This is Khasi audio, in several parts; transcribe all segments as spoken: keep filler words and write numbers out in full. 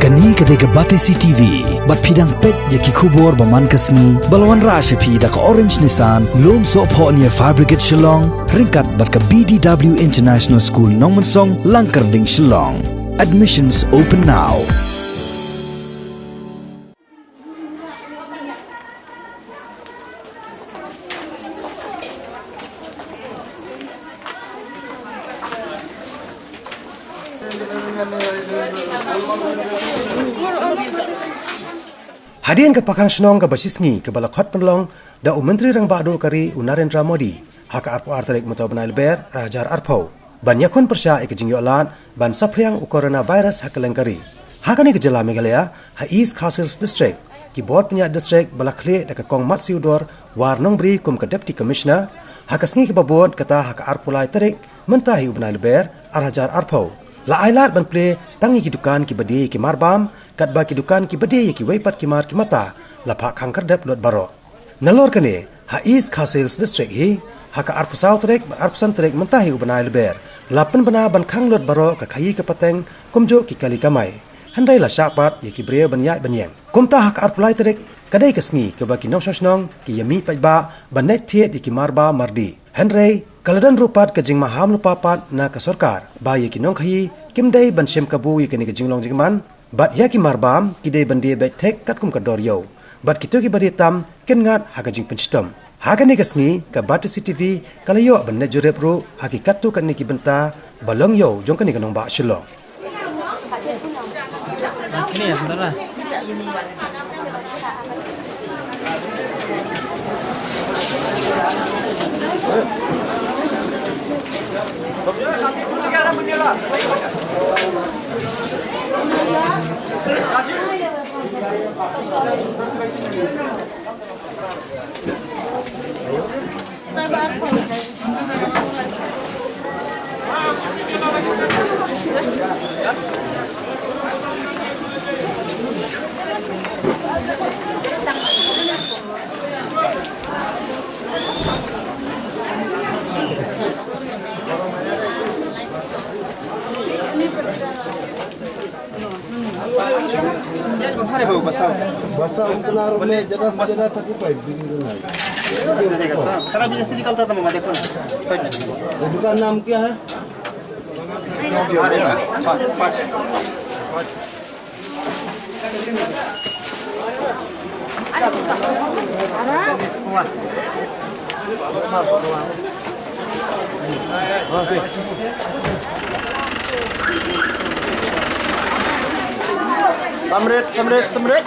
Kane ka dei ka Batesi T V, bad phi dang peit ïa ki khubor ba man ka sngi, ba la wanrah sha phi da ka Orange Nissan, Lumsohphoh near Fire Brigade Shillong, ryngkat bad ka B D W International School Nongmensong, Langkyrding, Shillong. Admissions open now. Hadien ka pakhang shnong kaba shisngi kaba la khot pynlong da u Myntri Rangbah Duh ka ri u Narendra Modi ha ka arphew ar tarik mynta u bnai Lber ar hajar arphew, ban ïakhun pyrshah ïa ka jingïoh lad ban saphriang u coronavirus ha kylleng ka ri. Ha kane ka jylla Meghalaya, ha East Khasi Hills District, ki bor pynïaid district ba la khlieh da ka kong Matsiu Dor Warnongbri kum ka Deputy Commissioner, ha ka sngi kaba bud kata ha ka arphew lai tarik mynta hi u bnai Lber ar hajar arphew, la ai lad ban plie tang ïa ki dukan kiba die ïa ki mar bam, katba ki dukan kiba die ïa kiwei pat ki mar ki mata la phah khang khyrdep lut baroh. Nalor kane, ha East Khasi Hills District hi, ha ka arphew saw tarik bad arphew san tarik mynta hi u bnai Lber, la pynbna ban khang lut baroh ka khaïi ka pateng kumjuh ki kali kamai. Hynrei la shah pat ïa ki briew ban ïaid ban ïeng. Kumta ha ka arphew lai tarik ka dei ka sngi kaba ki nongshong shnong ki ïa mih paidbah ban leit thied ïa ki mar bam mar die. Hynrei ka la don ruh pat ka jingmaham lypa pat na ka sorkar ba ïa ki nongkhaïi kim dei ban shim kabu ïa kane ka jinglong jingman, bad ïa ki mar bam ki dei ban die beit thik katkum ka dor ïew. Bad kito kiba die tam kin ngat ha ka jingpynshitom. Ha kane ka sngi ka Batesi T V ka la ïoh ban leit jurip ruh ha ki katto katne ki bynta ba long ïew jong kane ka nongbah Shillong. बस, उतना और मैं ज़्यादा से ज़्यादा थर्टी फ़ाइव बिक्री करना है। सारा बिजनेस निकलता था मामा, देखो ना। ये दुकान नाम क्या है? पाँच। Samrit, samrit, samrit.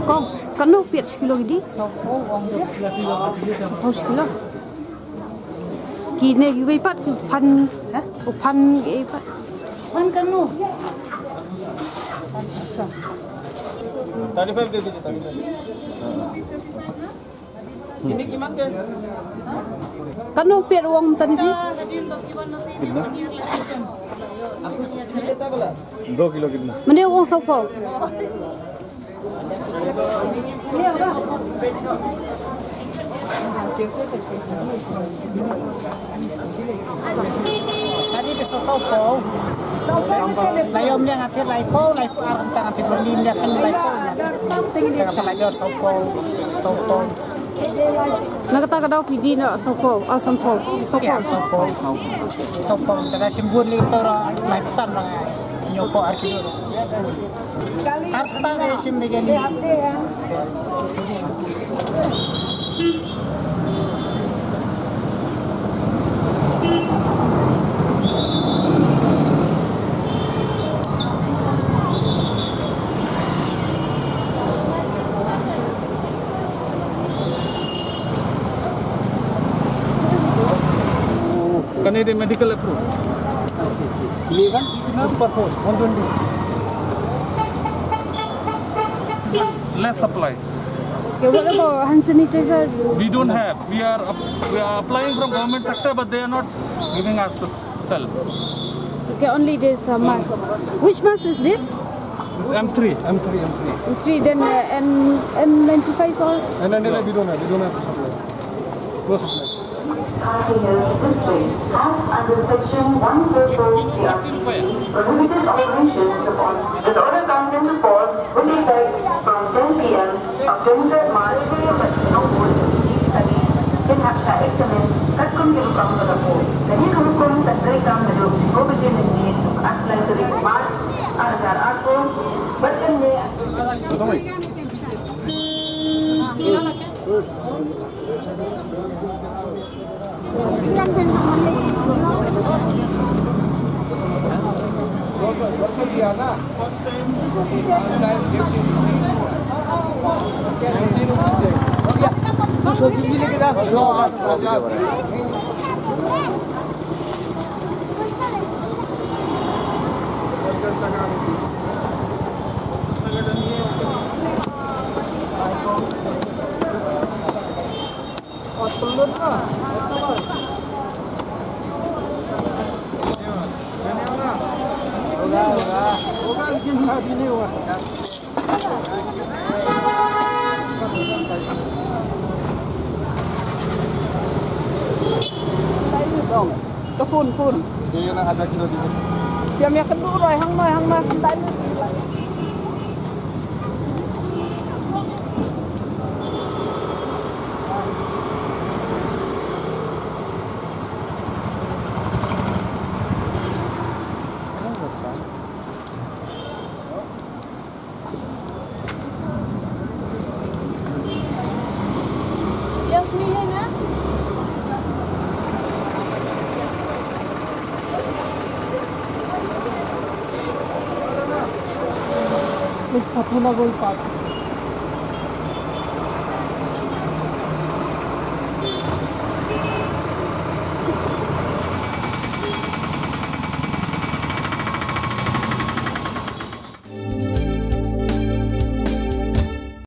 Kong, kano piat shi kilo ki di? Saphew shi kilo. Kine kiwei pat ki phan, ha? U phan kiwei pat. Phan kano? Thirty-five de dijiye, thirty-five. Kano piat u ong tang ki? दो किलो कितना? Mane u ong saphew. Tadi bisa saphew. Lai ym liang, nga thied laiphew, laiphew ar, tang nga thied byrni, liang kan laiphew. Tang ka lai jar saphew, saphew. Na kata ka daw ki di na saphew, ah, saphew, saphew. Saphew. Saphew. Tang ka shim bun li tora, lai tam lang. Ñiewphew ar kilo. Ar spah ka shim bha kali. Kane dei medical approve. Eleven, super four, one twenty. Less supply. Okay, what about hand sanitizer? We don't have. We are up, we are applying from government sector, but they are not giving us to sell. Okay, only this uh, mask. Which mask is this? This M three, M three, M three. M three, then uh, N N ninety-five or? N ninety-five we don't have. We don't have to supply. No supply. Khasi Hills District, Act under Section one four four C R P C, prohibited operations upon. This order comes into force with effect from ten P M of twenty-third March. Kin hap shah examine katkum ki rukom kaba la buh. Kane ka hukum kan treikam naduh arphew baje mynmiet, arphew lai tarik March, ar hajar arphew, bad kan Ka phone, phone. Dia nak ada kilo dikit. Siam ya kedua, hang mai, hang mai, hang mai. Yes, ni hai na. Sapuna Golf Park.